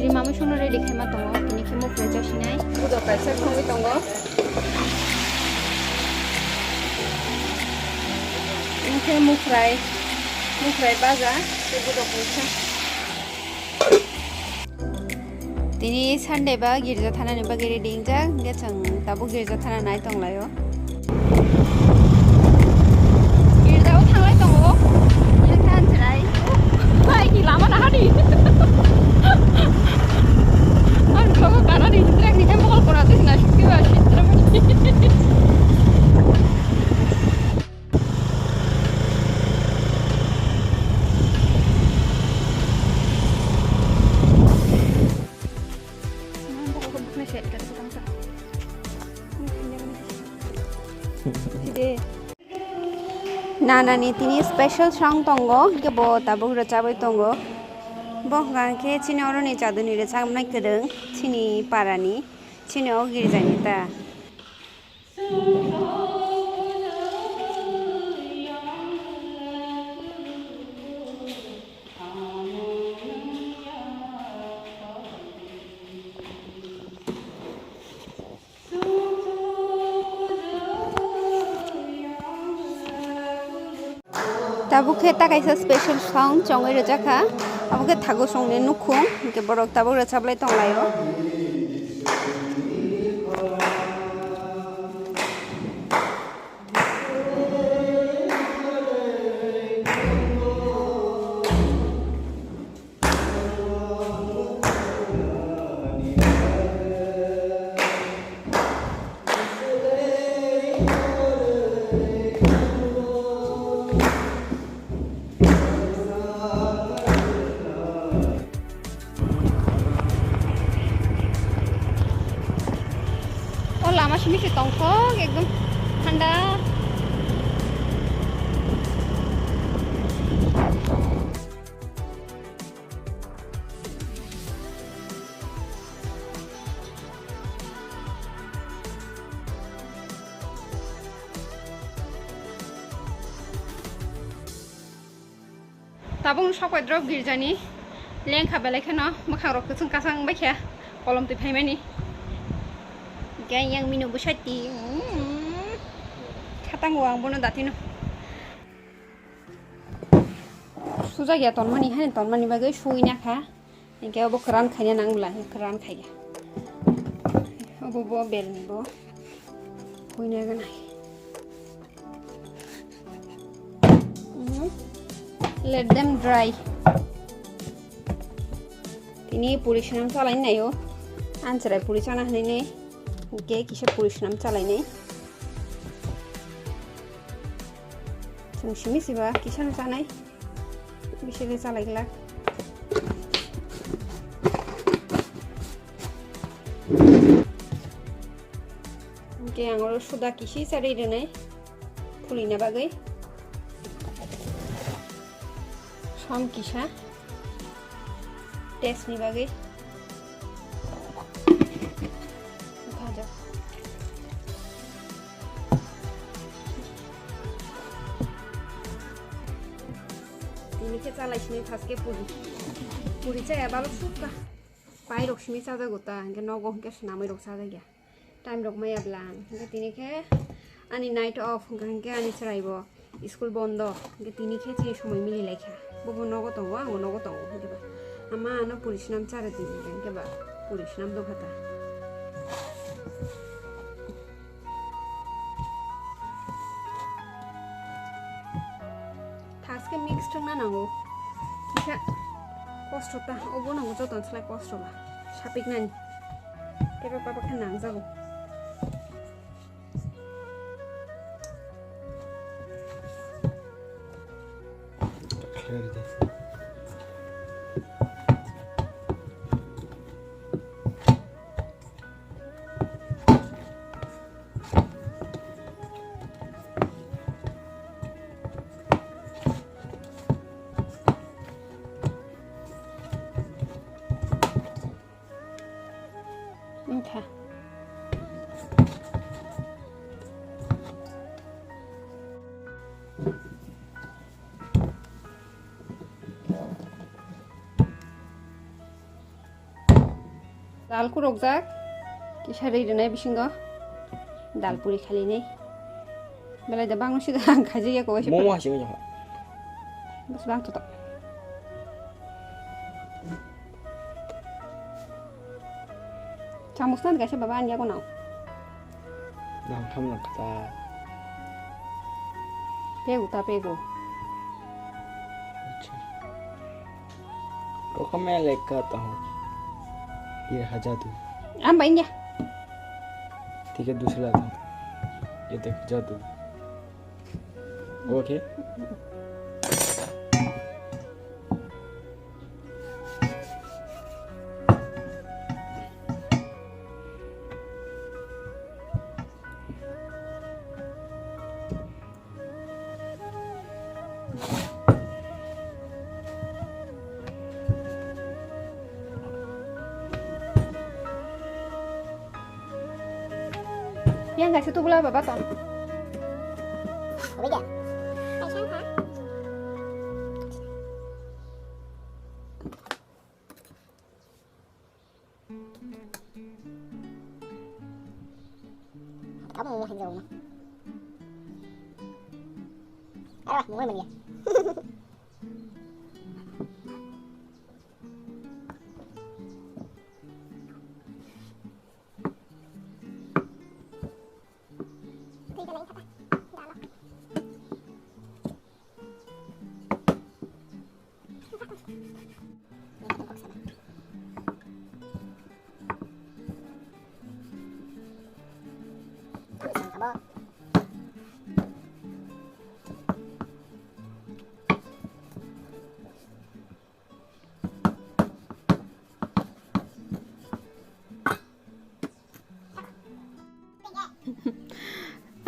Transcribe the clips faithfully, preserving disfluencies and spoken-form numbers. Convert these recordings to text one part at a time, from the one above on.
Tini mamui songno ready khaima tongo, tini khe muphrai chasinai. Budok kaisa thongwi tongo. Tini khe muphrai, muphrai baja, tei budok kaisa. Tini Sunday ba girja thanani bagwi ready wngjak, hwnkhe chwng tabuk girja thana nai tonglaio. Girjao thanglai tongo, girja thanchrai. Bai, ni lama nahani. Ang vlog-o kanani hindra ni hem bokol kora twi na shukti ba shitra mani. Nanani tini special song tongo, hwnkhe bo tabuk rwchabwi tongo. Bo hwnkha khe chini oroni chaduni rwchapnai kwrwng, chini parani, chini o girjani ta. Tabuk khe ta kaisa special song chongwi rwjak kha. Abo khe thago songni nukhung, hwnkhe borok tabuk rwchaplai tonglaio. O lama simi se tongthok ekdom thanda. Tabuk sok bai drop girjani lengkha belai kheno mwkhang rok kwchwng kwchang bai kha kolom twi phaimani. Hwnkhe yang mino bwsai twi, mm, khatango ang bono datino. Sujak ya tonmani, hani tonmani bagwi suwi na kha. Hwnkhe obo kwran khaina nang bwla, kwran khaiya. Obo bo belni bo. Huina ganai. Mhm. Let them dry. Tini puri swnam chalai naio. Anchwrai puri chana hinwi nai. Hwnkhe kisa puri swnam chalai nai. Chwng simi siba kisa no chanai. Bising khe chalai glak. Hwnkhe ang oro soda kisi charwi rwnai phulina bagwi. Som kisa. Test ni bagwi. Bhajak. Tini khe chalai sini first khe puri. Puri chaya balok sukha. Pai rok simi chajago ta, hwnkhe nogo hwnkhe swnamwi rok chajakya. Time rok maya bwla ang. Hwnkhe tini khe ani night off, hwnkhe, hwnkhe ani chwrai bo school bondo. Hwnkhe tini khe chini somoi mili lai kha. Bobo nogo tongo, angbo nogo tongo. Hwnkhe ba ama ano puri swnam chara di, hwnkhe ba puri swnam do kha ta. Thaske mix thwngna nango. Kisa kosto ta, obo nango joto slai kosto ba. Sapik nani. Tebo baba khe nangjago. Wngkha. Dal kurokjak, kisa rwi rwnai bisingo dal puri khalinai. Belai da bangno sida ang khaijak ya ko waisa. Momo hai simi jaha. Bas bang toto. Chamus nan kaisa baba ani yago nang. Nang tham nang kata. Pego ta pego. Acha. Roko main lekha ta hu. Ye ha jadu. Am bhai ya. Theek hai, dusra laata hu. Ye dekh, jadu. Okay. Yang kasih tuh bola bapak toh. Kamu mau hanjau mah. Alah, mau mana ya?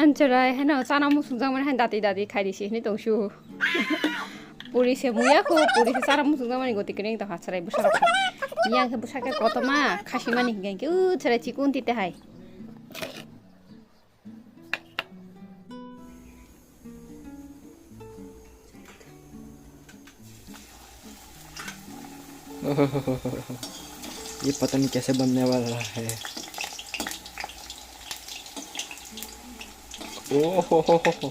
Anchorai haino chana muchungjak mani haino dati dati khaidi se hinui tongsu. Puri se muya kho, puri se chana muchungjak mani goti kwrwng tongkha chwrai bwsarok. Yang khe bwsakhe kotorma khasimani hinkhe hinkhe o chwrai chikon tite hai. ये पता नहीं कैसे बनने वाला है। ओहो हो हो हो।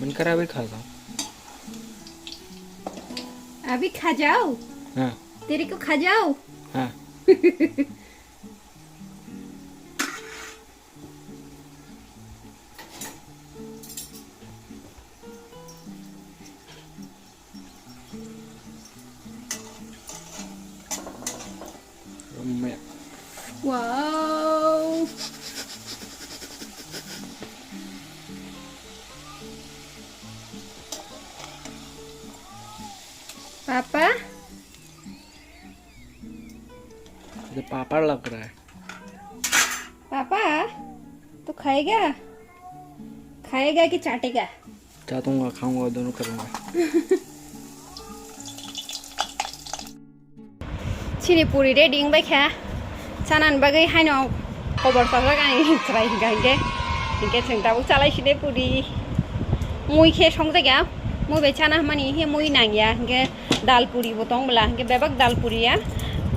मन कर रहा है अभी खा जाओ। अभी खा जाओ? हाँ। तेरे को खा जाओ? हाँ। Wow. Papa? Itu papa lap kara. Papa, tu khayega? Khayega ki chatega? Chatunga, khaunga, dono karunga. Chini puri ready wngbai kha. Chanani bagwi haino khobor sajak ani chwrai hinkha hinkhe. Hinkhe chwng tabuk chalai side puri. Mui khe songjakya. Mui bai chana hwnmani he mui nangya. Hinkhe dal puri bo tong bwla, hinkhe bebak dal puri ya,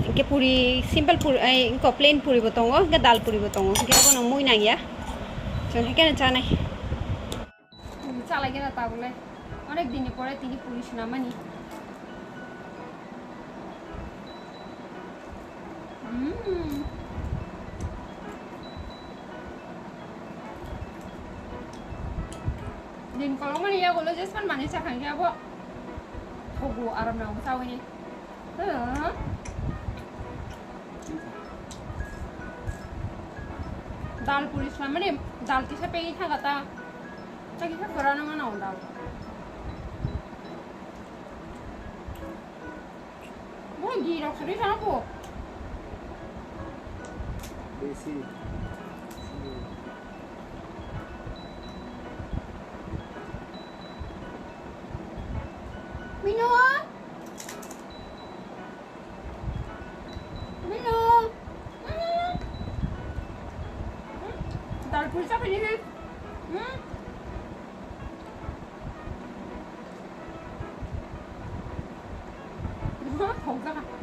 hinkhe puri simple puri, ei, wngkha plain puri bo tongo, hinkhe dal puri bo tongo, hinkhe abono mui nangya, chwng haikhe chanai. Chalai gana tabuk le, onek din ni pore tini puri swnamani. Mm. Din kolokmani yagulo jespan manwi chakha hinkhe abo thogo aram rok chawini. Hmm. Dal puri swnamani dal kisa pegi thangkha ta. Ta kisa kwrwngno mano dal. Bo gi rok suri sana po. Besi. Mino. Mino. Dal puri sa pini he. Hmm. Thokjak.